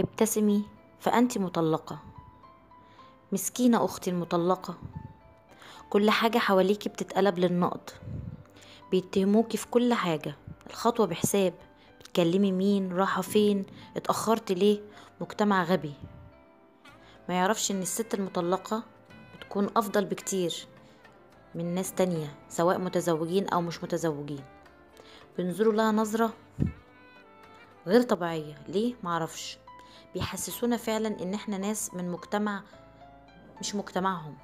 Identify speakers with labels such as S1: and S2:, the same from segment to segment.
S1: ابتسمي فأنت مطلقة. مسكينة أختي المطلقة، كل حاجة حواليكي بتتقلب للنقد، بيتهموكي في كل حاجة، الخطوة بحساب، بتكلمي مين، راحة فين، اتأخرت ليه. مجتمع غبي ما يعرفش ان الست المطلقة بتكون افضل بكتير من ناس تانية سواء متزوجين او مش متزوجين، بينظروا لها نظرة غير طبيعية، ليه معرفش. بيحسسونا فعلا ان احنا ناس من مجتمع مش مجتمعهم.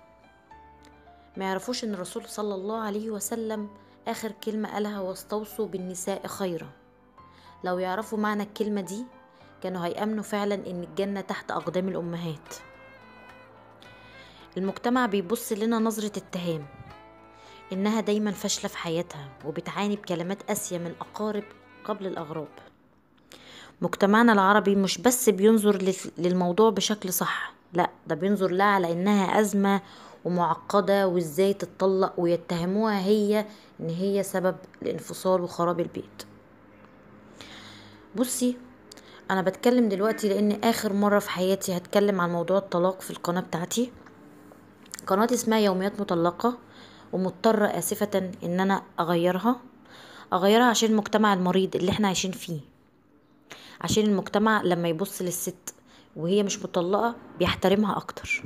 S1: ما يعرفوش ان الرسول صلى الله عليه وسلم اخر كلمة قالها واستوصوا بالنساء خيرا. لو يعرفوا معنى الكلمة دي كانوا هيأمنوا فعلا ان الجنة تحت اقدام الامهات. المجتمع بيبص لنا نظرة اتهام انها دايما فاشلة في حياتها وبتعاني بكلمات قاسية من اقارب قبل الاغراب. مجتمعنا العربي مش بس بينظر للموضوع بشكل صح، لا ده بينظر لها على انها ازمة ومعقدة وازاي تتطلق، ويتهموها هي ان هي سبب الانفصال وخراب البيت. بصي، انا بتكلم دلوقتي لان اخر مرة في حياتي هتكلم عن موضوع الطلاق في القناة بتاعتي. قناتي اسمها يوميات مطلقة، ومضطرة اسفة ان انا اغيرها عشان المجتمع المريض اللي احنا عايشين فيه، عشان المجتمع لما يبص للست وهي مش مطلقة بيحترمها اكتر.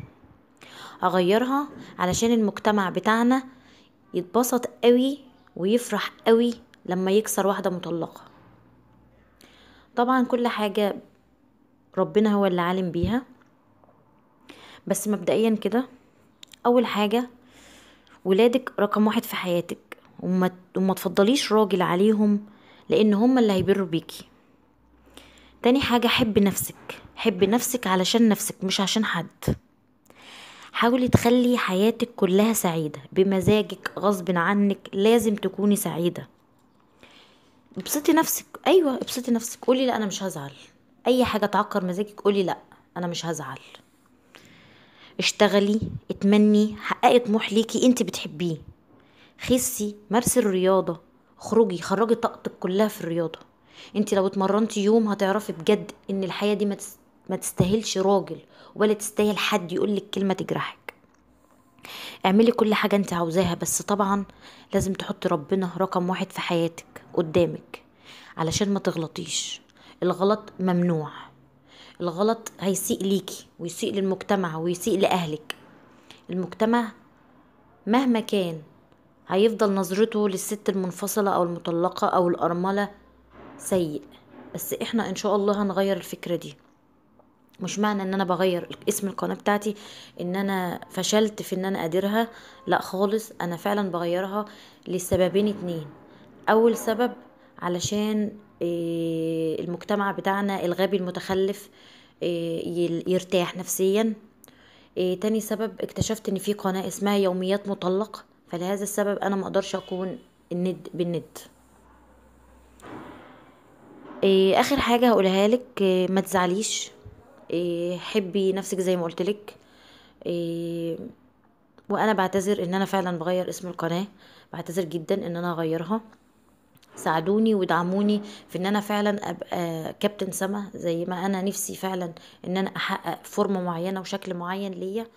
S1: اغيرها علشان المجتمع بتاعنا يتبسط قوي ويفرح قوي لما يكسر واحدة مطلقة. طبعا كل حاجة ربنا هو اللي عالم بيها، بس مبدئيا كده اول حاجة ولادك رقم واحد في حياتك، وما تفضليش راجل عليهم لان هم اللي هيبروا بيكي. تاني حاجة، حب نفسك، حب نفسك علشان نفسك مش عشان حد. حاولي تخلي حياتك كلها سعيدة بمزاجك غصب عنك، لازم تكوني سعيدة. ابسطي نفسك، ايوه ابسطي نفسك، قولي لا انا مش هزعل، اي حاجة تعكر مزاجك قولي لا انا مش هزعل. اشتغلي، اتمني، حققي طموح ليكي انت بتحبيه، خسي، مارسي الرياضة، اخرجي، خرجي طاقتك كلها في الرياضة. انت لو اتمرنتي يوم هتعرفي بجد ان الحياة دي ما تستاهلش راجل ولا تستاهل حد يقولك كلمة تجرحك. اعملي كل حاجة انت عاوزاها، بس طبعا لازم تحطي ربنا رقم واحد في حياتك قدامك علشان ما تغلطيش. الغلط ممنوع، الغلط هيسيء ليكي ويسيء للمجتمع ويسيء لأهلك. المجتمع مهما كان هيفضل نظرته للست المنفصلة او المطلقة او الأرملة سيء، بس احنا ان شاء الله هنغير الفكرة دي. مش معنى ان انا بغير اسم القناة بتاعتي ان انا فشلت في ان انا اديرها، لا خالص، انا فعلا بغيرها لسببين اتنين. اول سبب علشان المجتمع بتاعنا الغبي المتخلف يرتاح نفسيا. تاني سبب اكتشفت ان في قناة اسمها يوميات مطلق، فلهذا السبب انا ما اقدرش اكون الند بالند. اخر حاجة هقولها لك، ما تزعليش، حبي نفسك زي ما قلتلك. وانا بعتذر ان انا فعلا بغير اسم القناة، بعتذر جدا ان انا اغيرها. ساعدوني ودعموني في ان انا فعلا ابقى كابتن سما زي ما انا نفسي فعلا ان انا احقق فورمة معينة وشكل معين ليا.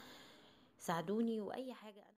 S1: ساعدوني واي حاجة.